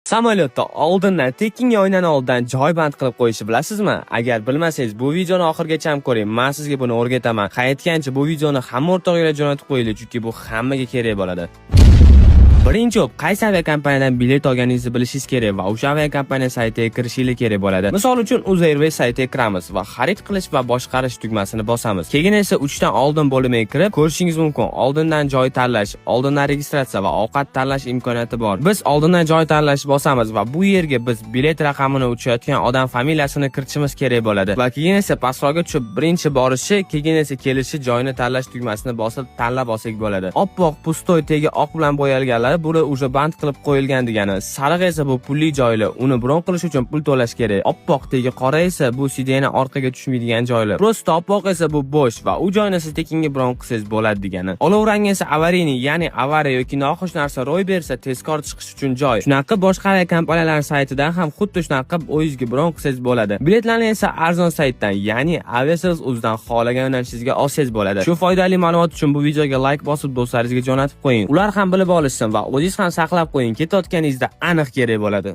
Samolyotda oldindan tekinga oynani oldidan joy band qilib qo'yishni bilasizmi? Agar bilmasangiz, bu videoni oxirigacha ham ko'ring. Men sizga buni o'rgataman. Qaytgancha bu videoni hamma o'rtog'inglarga jo'natib qo'yinglar, chunki bu hammaga kerak bo'ladi. Birinchi bo'lib, qaysi aviakompaniyadan bilet olganingizni bilishingiz kerak va o'sha aviakompaniya saytiga kirishingiz kerak bo'ladi. Misol uchun, Uzairways saytiga kiramiz va xarid qilish va boshqarish tugmasini bosamiz. Keyin esa uchdan oldin bo'limiga kirib, ko'rishingiz mumkin. Oldindan joy tanlash, oldindan registratsiya va ovqat tanlash imkoniyati bor. Biz oldindan joy tanlash bosamiz va bu yerga biz bilet raqamini, uchayotgan odam familiyasini kiritishimiz kerak bo'ladi. Va keyin esa pastroqga tushib, birinchi borishi, keyin esa kelishi joyini tanlash tugmasini bosib tanlab olsak bo'ladi. Oppoq пустой, tegi oq bilan bo'yalganlari, bular уже band qilib qo'yilgan degani. Sariq esa bu pulli joylar. Uni bron qilish uchun pul to'lash kerak. Oppoq tegi qora esa bu сиденье orqaga tushmaydigan joylar. Просто oppoq esa bu bo'sh va u joyni siz tekinga bron qilsangiz bo'ladi degani. Olov rang esa аварийный, ya'ni avariya yoki noxush narsa ro'y bersa, tezkor chiqish uchun joy. Shunaqa boshqa aviakompaniyalar saytidan ham xuddi shunaqa qilib o'zingizga bron qilsangiz bo'ladi. Biletlarni esa arzon saytdan, ya'ni Aviasales o'zidan xohlagan yo'nalishingizga olsangiz bo'ladi. Shu foydali ma'lumot uchun bu videoga like bosib, do'stlaringizga jo'natib qo'ying. Ular ham bilib olishsin va o'zingiz ham saqlab qo'ying. Ketayotganingizda aniq kerak bo'ladi.